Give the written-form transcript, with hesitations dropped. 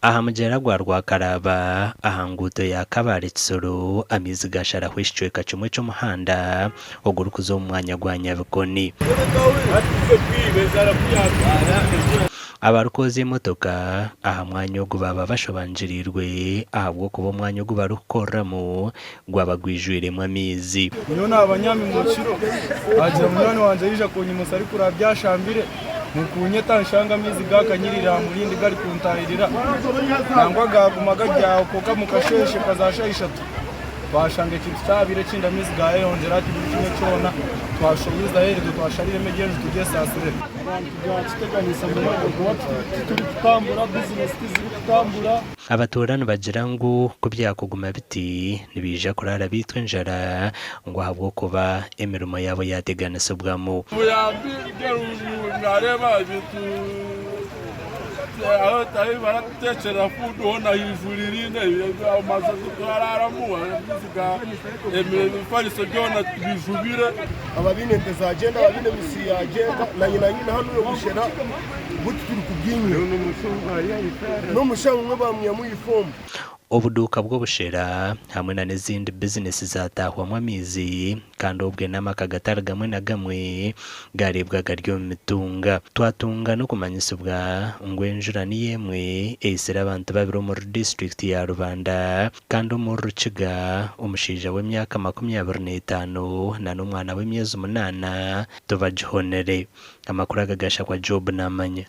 Aha mugyera gwa Rwakaraaba aha nguuto ya Kabale Kisoro amaizi gasharaho ekicweka kimwe ky'omuhanda ogurikuza omu mwanya gwa Nyabikoni. Abarikwozya emotoka aha mwanya ogu baaba bashobangiriirwe ahabw'okuba omwanya ogu barikukoreramu gwaba gwijwiremu amaizi. Nyowe naaba nyami mukiro, haagira munywani wangye yaija kunyimutsya arikuraba byashambire, mukunyeta nshanga amaizi gaakanyirire aha murindi garikuntahirira, nangwa gaaguma gari aho kwonka mukasheeshe nka za shaaha ishatu twashanga ekintu kyabaire ekindi amaizi gaayeyongyera hati buri kimwe kyona twashobize aheeru itwe twashariremu egi enju tugyesaasire. Abantu byakiteganisa munonga kuba titurikutambura, bizinesi tizirikutambura. Abatuura nibagira ngu ku byakuguma biti, nibaija kuraara baitwa enjara ngu ahabw'okuba emirimo yaabo yaateganisibwamu. Obuyambi bwe nareeba ebintu ahu barikutekyerera fuudu hoona haijwire amaju agu turaraaramu emifariso byona bijubire. Ababaine ente zagyenda, ababaine emisiri yagyenda, nanye nanyine hanu obushera obu titurikuginywa n'omushaho omwe bamwihamu yufoomu. Obuduuka bw'obushera hamwe na n'ezindi bizinesi zaataahwamu amaizi kandi obwe n'amaka gatari gamwe na gamwe gaareebwa gari omu mitunga. Twatunga n'okumanyisibwa ngu enjura niyo emwe eitsire abantu babiri omuri disiturikiti ya Rubanda kandi omuri Rukiga omushaija w'emyaka 25 na n'omwana w'emyezi munaana tibagihonire. Amakuru aga gashakwa Job Namanya.